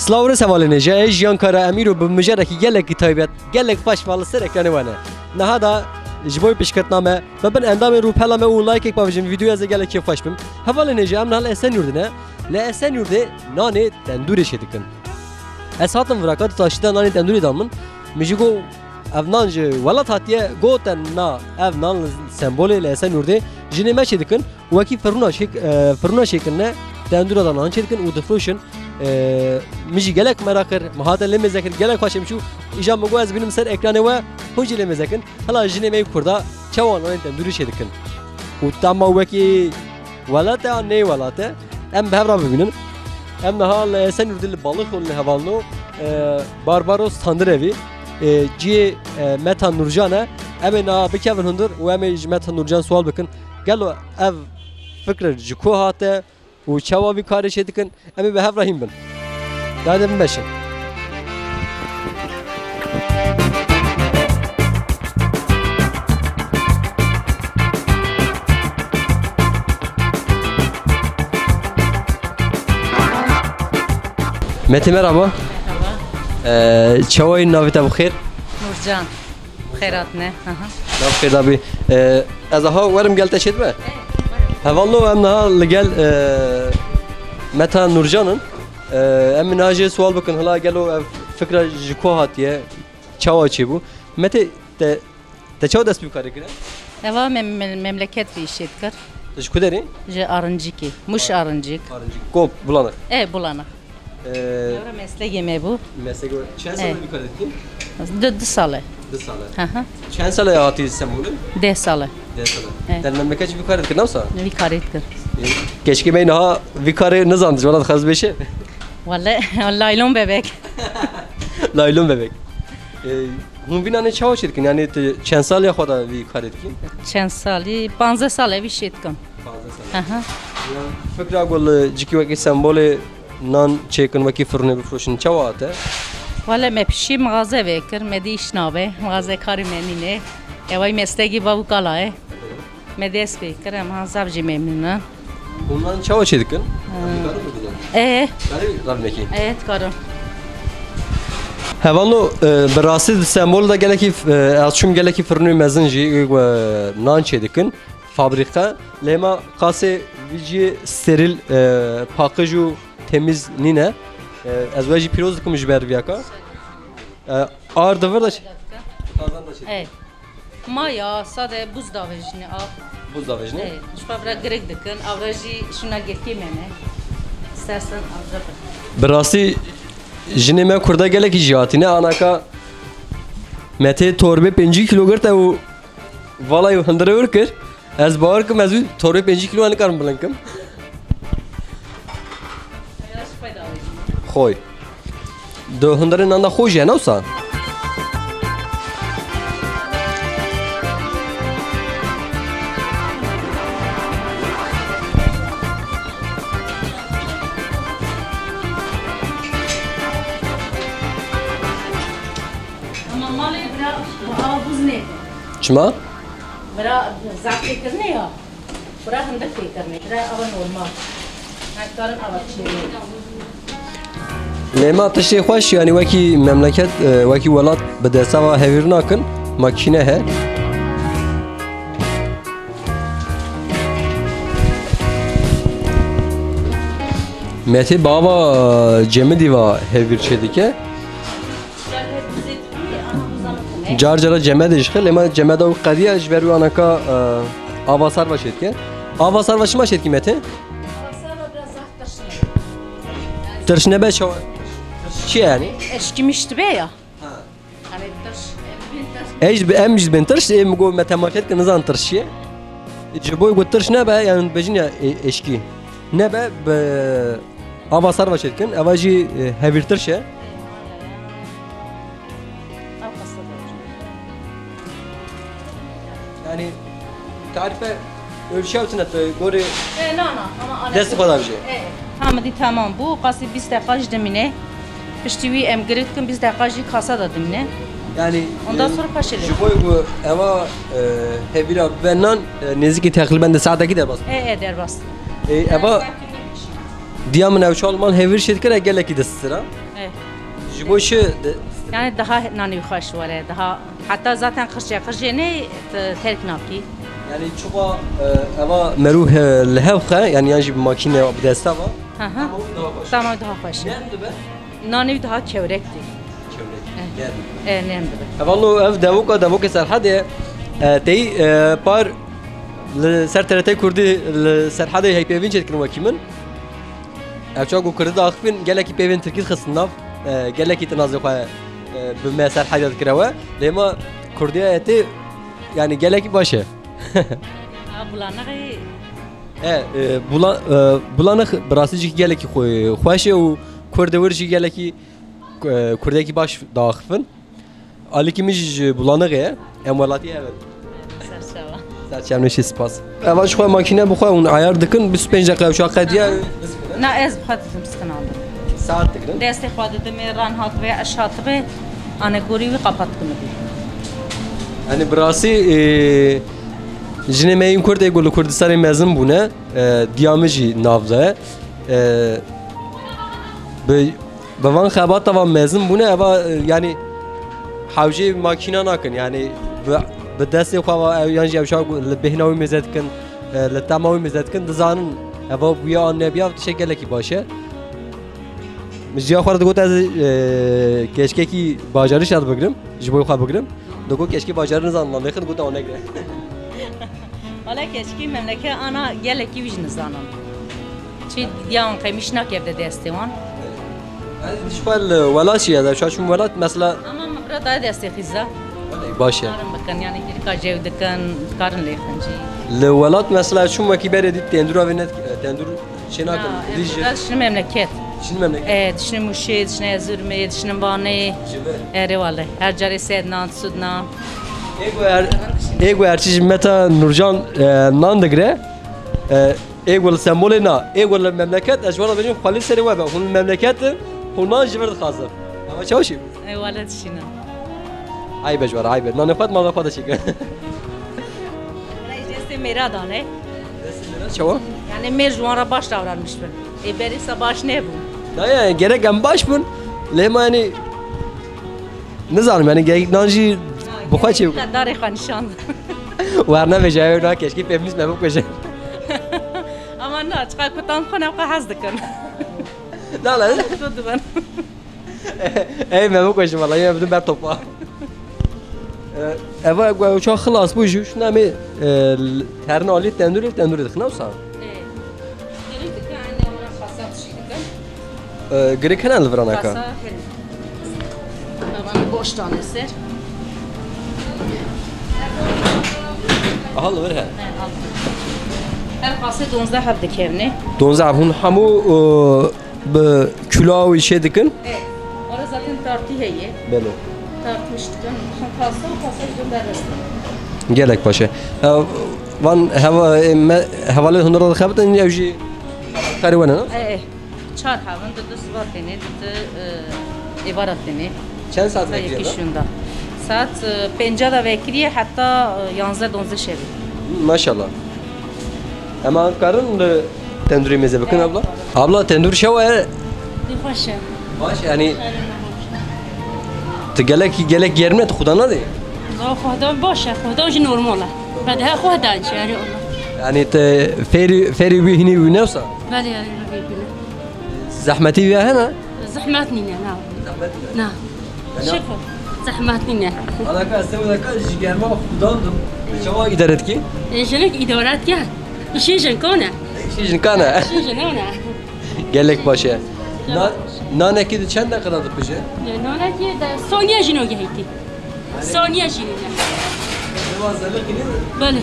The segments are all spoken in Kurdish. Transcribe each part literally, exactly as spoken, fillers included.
Silav û rêz hevalên hêja, ez Jiyan Kara, em îro bi mijarekî gelekî taybet, gelek xweş ve li ser ekranê we ne. Niha da ji bo pêşketina me, me bin endamên rûpela me û likeek bavêjin, vîdeoya ez ê gelek kêfxweş bim. Hevalên hêja, em niha li Esenyurdê ne, li Esenyurdê nanê tendûrê çêdikin. Ez hatim viraka di taştî de nanê tendûrê da min, min jî got, ev nan ji welat hatiye, gotin na, ev nan li Sembolê, li Esenyurdê jinê me çêdikin. Wekî firûna çêk-, e, firûna çêkirine, tendûra de nan çêdikin û difroşin. E, min jî gelek meraq kir, min hate lê mêze kir, gelek xweş em çû. Îja min got ez bînim ser ekranê we, hûn jî lê mêze kin. Hela jinê me yê Kurda çawa nanên tendûrî çêdikin. Û tama wekî welat e an neyê welat e, em bi hev re bibînin. Em niha li Esenyurdê li Balixolê ne hevalno, e, Barbaros Tandirevî, e, cihê, e, Meta Nurcan e. Em ê niha bikevin hundir û em ê ji Meta Nurcan sual bikin. Gelo ev fikir ji ku hate û çawa vî karê çêdikin? Em ê bi hev re hîn bin. Dayê de binbeşin. Mete merhaba. Merhaba. Ee, çawa yî, navê te bi xêr? Nurcan. Xêr hatine. Aha. Nav xêr dabî. Ee, ez aha werim gel te çêdibe. Hevalno em niha li gel, ee, Meta Nurcan in. Ee, em niha jê sual bikin, hila gelo ev fikra ji ku hatiye, çawa çêbû? Mete, te, te çawa dest bi karê kire? Eva mem-, mem-, memleket bi îşê dikir. Tu ji ku derê? Ji Arincikê. Muş Arincik. Arincik. Kop, Bulanek. E, Bulanek. Ee, Eva meslegê me bû. Meslegê we. Çend sal e vî karê dikî? Du, du sal e. Du sal e. Hı hı. Çend sal e hatî Stenbolê? Deh sal e. Deh sal e. Evet. Te li memleket jî vî karê dikir, ne wisa? Vî karê dikir. Ee, keşkê me niha vî karê nizandiş, wala dixwest bêşe. Wale, laylon bebek. Laylon bebek. Ee, hûn vî nanê çawa çêdikin? Yani tu çend sal ya xwe da vî karê dikî? Çend salî? Panzdeh sal e vî şê dikim. Panzdeh sal. Aha. Ya fikra ku li cikî wekî Stenbolê nan çêkin, wekî firûnê bifroşin, çawa hate? Wale me pişî mixaze vekir, me dî îş nabe, mixaze karî me nîne. Eway meslegî bav û kala e. Me dest pê kir, em ha zaf jî memnûn in. Hûn nan çawa çêdikin? Em dikarin bibînin? Ee. Karî ravnekî? Ee, dikarim. Hevalno, e, bi rastî di Stenbol de gelekî, e, ez çûm gelekî firûnê mezin jî, e, nan çêdikin. Fabrîka. Lê ma qasê vî cî sterîl, e, paqij û temîz nîne. E, ez we jî pîroz dikim ji ber viyaka. E, ar di vir de çi? Tarzan da çi? Ê. Ma ya, sade buz davêjine av. Buz davêjine? Ê, ji xwe vira girek dikin, avra jî şuna girkê me ne. İstersen avra bir. Bi rastî jinê me Kurda gelekî jî hatîne, anaka me tê torbê pêncî kîlo girte û valayî hundirê wir kir. Ez bawer kim ez wî torbê pêncî kîlo nikarim bilind kim. Xoy. Di hundirê nan de xwe jî ye, ne wisa? Ama malê bira, av buz nêdin. Çima? Bira zaf têkirine ya. Bira hindik têkirine. Bira ava normal. Hekarin ava çênê. Lê ma tiştê xweş, yani wekî memleket, e, wekî welat bi desta ve hevîr nakin, makîne he. Metê bava cemidî va hevîr çêdike. Car cara cemedê jixil, ema cemeda û qediya ji ber wî anaka, e, ava sar va çêdike. Ava sar va çima çêdikî Metê? Tirş nebe çawa? Çi yani? Eşkimiş dibe ya. Ha. Hani tirş, em bin tirş. Ej bi, em ji bin tirş, em go me temaşet ki nizan tirş çi ye. Ji bo go tirş nebe, yani bejin ya, e, eşkî. Nebe bi ava sar va çêdikin, eva jî, e, hevîr tirş e. Yani tarife ölçew tine tu gorê E, na, na, ama dest xwe da bijê. E, tamam, di tamam bu. Qasî bîst deqa jî dimîne. Piştî wî em girêt dikin, bîst deqa jî kasa da dimîne. Yani, Ondan e, sonra paşê de. Ji bo ku eva, e, hevîra bibe nan, e, nêzîkî teqrîben di saetekî derbas. E, e, derbas. E, eva, Diya min ew çal man hêvir çêdikir, e, gelekî dististir e. Eh. Ji bo çi di- Yani daha nanî xweş were, daha hatta zaten qirçe qirçe ne te-, terk nakî. Yani çuqa, e, eva merû, e, li hev xe, yani yan jî bi makîne bi desta va. Hı hı. Ama daha xweş. Tamam, daha xweş. Nerm dibe? Nanî daha kewrek dî. Kewrek. Eh. Nerm. Eh, nerm dibe. Evallo ev devoka, devokê Serhedê, e, tey, e, par li ser T R T Kurdî li Serhedê heypêvîn çêdikirin wekî min. Ev çawa ku Kurdî diaxifin, gelekî peyvên Tirkî dixistin nav, e, gelekî tinazê xwe, e, bi me ser heyda dikire we. Lê ma Kurdiya etê, yani gelekî baş e. A, Bulanixê. E, e, Bula-, e, Bulanix bi rastî jî gelekî xwe-, xweş e û Kurdê wir jî gelekî, e, Kurdekî baş diaxifin. Alîkî min jî ji Bulanixê ye. Em welatî hev in. Serçava. Serçev neşî, spas. Eva ji xwe makîne bi xwe hûn ayar dikin, bîst û pênc deqe ew çax qediya. Na, ez bi xwe didim, stinandim. Saet dikirin? Destê xwe didim, ê ran hatibe, eş hatibe, anegorî wî qapat dikim dî. Yani bi rastî, e, jinê me yên Kurd ê ku li Kurdistanê mezin bûne, e, diya min jî nav de. E, bi Bi van xebata van mezin bûne, eva, e, yani hewcê makîna nakin. Yani bi, bi destê xwe va ew, yan jî ew şa li bêhna wî mêze dikin, e, li tema wî mêze dikin, dizanin eva bûye an nebiya, tiştek gelekî baş e. Min jiya xwe re digot ez, e, keşkekî bajarî şer bigrim, ji bo xwe bigrim. Digot keşkê bajarî nizanim, lê xin digot ew negre. Wala keçikî memleket ana gelekî wî jî nizanin. Çi diya wan qemiş nakevde destê wan. Ez ji xwe li welat jî ez, ez çûm welat, mesela. Ama min bira daye destê xîza. Baş e. Karin bikin, yani girka jew dikin, karin lêxin jî. Li welat mesela çûm wekî berê dît tendûra vê ne, tendûr çê nakin. Na, dî ji ez dişinim memleket. Dişinim memleket. E, dişinim Mûşê, dişinim Erzurumê, dişinim Vanê. Ji vir. Erê wale. Her carê sed nan, sud nan. Ê ku her, ê ku her çi ji Meta Nurcan, e, nan digre, e, ê ku li Stenbolê na, ê ku li memleket, ez ji wan re bêjim, xwelî serê we be. Hûn li memleket in, hûn nan ji vir dixwazin. Ama çawa şî? Ê, wele dişînin. Ayb e ji we re, ayb e. Nanê xwe di mala xwe de çêkin. Wele ji destê mêra dane. Destê mêra çawa? Yani mêr ji wan re baş davranmiş bin. Ê berî sa baş nebû. Na ya, gerek em baş bin. Lê ma yani Nizanim, yani gerek nan jî bi xwe çê bike. Darê xwe nîşan. Werne bêje, ew na keşkî feminîst me bikuje. Ama na, çiqa ku tam xwe ne xwe hez dikin. Na, la. Tu dibin. Ey, me bikuje, vallahi, me bidin ber topa. E, eva, ew çax xilas bû jî, şuna me, e, terin alî tendûrê, tendûrê dixin, wisa? E, gerek dike, ene, ona xasa tişî dikin. E, girik hene li virana ka? Kasa hene. Tavanı boş tane ser. Aha, li vir he. He, al. Her kase donzdeh heb dikevne. Donzdeh heb hûn hemû, e, bi kilo wî şey dikin? Evet. Orada zaten tartı heye. Belê. Tartmış dikin. Kasa, kasa jin berres. Gelek baş e. E, van heva-, e, me-, hevalê hunura dixebitin, ew jî karê we ne, ne? E, e. Çar hevin, di du siva têne, di du, e, êvara têne. Çend saet vekiriye da? Yekî şûnda. Saet, e, pênca da vekiriye heta, e, yanzdeh donzdeh şevê. Maşallah. Ema karin li tendûrê mêze bikin, abla? Abla, tendûr çawa ye? Di xweş e. Baş, yani. Tu gelek, gelek germ ne, tu xuda nadê? Xuda baş e, xuda jî normal e. Bedihe xwe dan çi, yani. Yani te fêrî, fêrî wî hinî wî ne wisa? Belê, yani, wî bîne. Zehmetî vê hene? Zehmet nîne, na. Zehmet nîne? Na. Şifo. Zehmet nîne. Alaka, ez te wê deka ji germa xudan dim. Çawa îdare dikî? E, jinik îdare dike. Îşê jinkan e. Îşê jinkan e. Îşê jinan e. Gelek baş e. Na-, nanekî di çend deqe de dipije? E, nanekî de saniye jî nogehîtî. Saniye jî nîne. Dema zelixî nîne? Belê.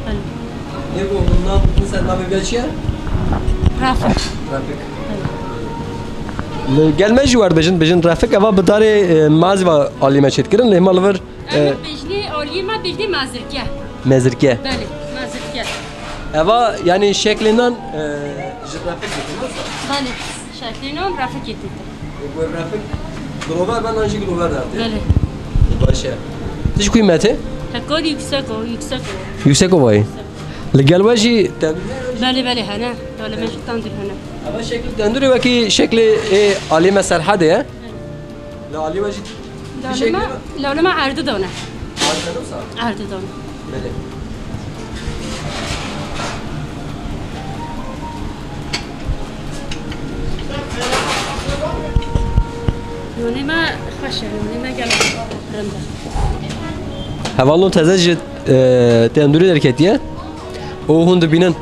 Belê. Yê ku nan, min ser navê vê çi ye? Refik. Refik. Belê. Li gel me jî wer bêjin, bêjin Refik, eva bi darê, e, mazî va alî me çêdikirin, lê ma li vir, e, em bêjinê alî me bêjinê mezirke. Mezirke. Belê, mezirke. Eva, yani şeklê nan, e, ji Refik dikin, wisa? Belê, şeklê nan Refik yê tê. Ê, ku Refik gilover ben, an jî gilover dertê. Belê. Baş e. Tu ji kuy me tê? Hekarî Yüksek o, Yüksek o. Yüksek Ovayê. Li gel we jî tendûr? Belê, belê, hene. Li me jî tendûr hene. Ama şekli tendurê wekî şeklê ê alî me Serhedê ye. Li alî we jî bir şekli Lawlema, mi? Lawlema erdidan e. Erdidan sa? Erdidan. Belê. Nonê me xweş e, nonê me gelek rind e. Hevalno teze ji, e, tendurê derketiye. Û hûn dibînin.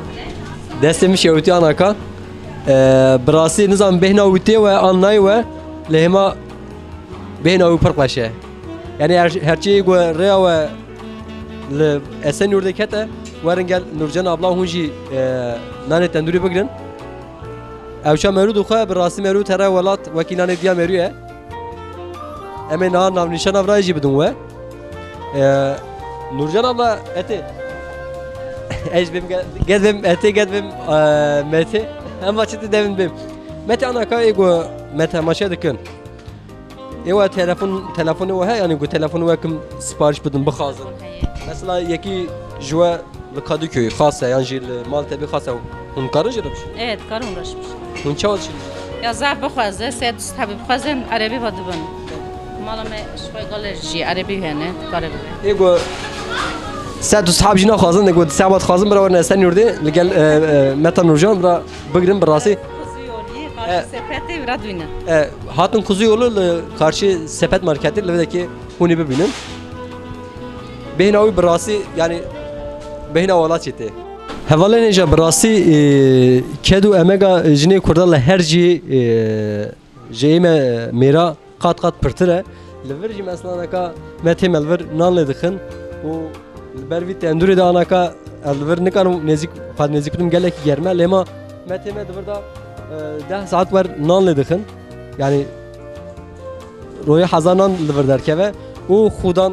Destê min şewitiye anaka. E, bi rastî nizam bêhna wî tê we an nayê we, lê hema bêhna wî pir xweş e. Yani her, herçî ku rêya we li Esenyurdê kete, werin gel Nurcan abla hûn jî, e, nanê tendurî bigrin. Ewşa merû dixwe, bi rastî merû tere welat wekî nanê diya merû ye. Em ê niha navnîşana vira jî bidin we. Ee, Nurcan abla, etê. Ez bim ge-, ged bim etê, ged bim, ee, metê. Em va çi devin bim. Metê anaka ê ku me temaşe dikin. Ê we telefon, telefonê we heye, yani ku telefonê we kim sipariş bidin, bixwazin. Heye. Mesela yekî ji we li Kadıköy xas e, yan jî li Maltebî xas e, hûn karin jê re bişîn? Evet, karin uğraşmış. Hûn çawa diçin? Ya zaf bixwaze, sed û sî hebî bixwazin, erebî va dibin. Mala me ji xwe gale jî erebî hene, kare bibe. Ê ku sed û sî heb jî naxwazin, ê ku di seba dixwazin bira werin Esenyurdê, li gel, e, e, Meta Nurcan bira bigrin bi rastî. Kuzu yolî, karşı E. sepetê bira duyne. E, hatin Kuzu Yolu li karşı sepet marketê, li vê dekê hûn ê bibînin. Bêhna wî bi rastî, yani bêhna welatê tê. Hevalên hêja bi rastî, e, ked û emega jinê Kurda li her cihê, e, ji ê me mêra qat qat pirtir e. Li vir jî mesela anaka me tê me li vir nan lê dixin û li ber vî tendûrê de anaka ez li vir nikarim nêzîk, xwe nêzîk bidim gelekî germ e. Lê ma me tê me di vir de, e, deh saet wer nan lê dixin. Yani royê hezar nan li vir derkeve û xudan,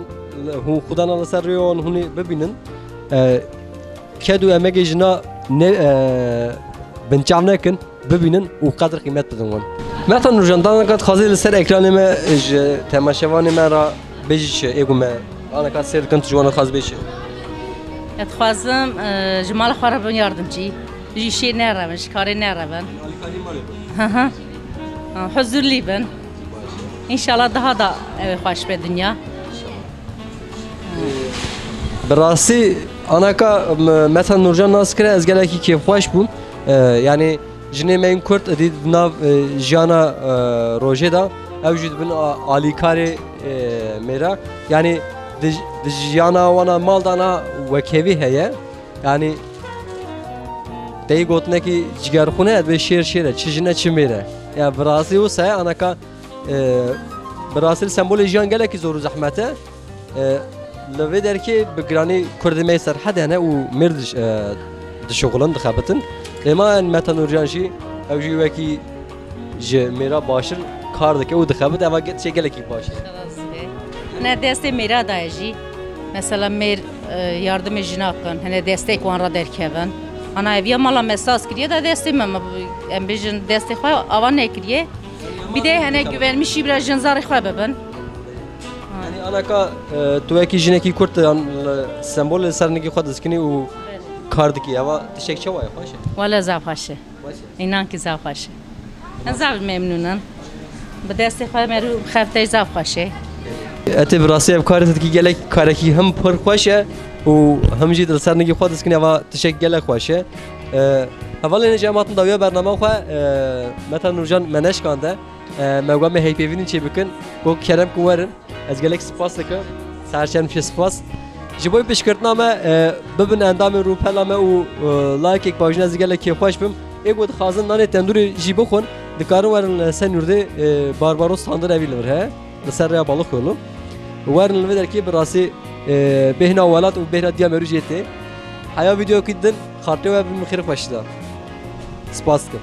hûn xudana li ser rêyon hûn ê bibînin. E, ked û emegê jina ne, e, binçav nekin, bibînin û qedir qîmet bidin wan. Mehta Nurcan, dana ka dixwazî li ser ekranê me ji temaşevanê me re bêjî çi, ê ku me anaka sêr dikin, tu ji wan re dixwazî bêjî çi? Ez dixwazim, e, ji mala xwe re bin yardimcî. Ji îşê nerevin, ji karê nerevin. Hı hı. Ha, huzurlî bin. Înşallah daha da ew ê xweş be dinya. Bi rastî anaka m-, Meta Nurcan nas kire, ez gelekî kêfxweş bûm. E, yani jinê me yên Kurd êdî di nav, e, jiyana, e, rojê de ew jî dibin a-, alîkarê, e, mêra. Yani di, di jiyana wana mal de ana wekhevî heye. Yani teyî gotinekî cigerxûne, ez bê şêr şêr e, çi jin e, çi mêr e. Ya bi rastî wisa ye, anaka, e, bi rastî li sembolê jiyan gelekî zor û zehmet e. E, li vê derkê bi giranî Kurdê me yê Serhedê hene û mêr diş-, e, dişuxulin, dixebitin. Lê ma Meta Nurcan jî, ew jî wekî ji mêra baştir kar dike û dixebit, eva ge-, tiştê gelekî baş e. Hene destê mêra daye jî. Mesela mêr, e, yardimê jina kin, hene destek wan re derkevin. Ana eviya mala me saz kiriye da destê me, me, em bêjin destê xwe ava nekiriye. Bir de hene güvenmişî bira jin zarê xwe bibin. Yani anaka, e, tu wekî jinekî Kurd, yan, li, sembol li ser nigî xwe diskînî û kar dikî. Eva tiştek çawa ye, xweş e? Wele zaf xweş e. Xweş e. Înan ki zaf xweş e. Ez zaf memnûn im. Bi destê xwe merû xefteyê zaf xweş e. Etê bi rastî ev karê te dikî gelek karekî him pir xweş e û him jî li ser nigî xwe diskînî, eva tiştek gelek xweş e. E, hevalên hêja em hatin dawiya bernama xwe, e, Meta Nurcan me neşkande. E, me got me heypêvînî çê bikin. Got kerem ku werin. Ez gelek spas dikim. Ser çend pişê spas. Ji bo pişkirtina me, e, bibin endamên rûpela me û, e, layekek bajin ez gelek kêfxweş bim. Ê ku dixwazin nanê tendûrê jî bixwin, dikarin werin li Esenyurdê, e, Barbaros Tandir evî li vir heye. Li ser rêya Balık Yolu. Werin li vê derkê bi rastî, e, bêhna welat û bêhna diya merû jê tê. Heya vîdeokî din xatirê we bi min xêr xweşî da. Spas dikim.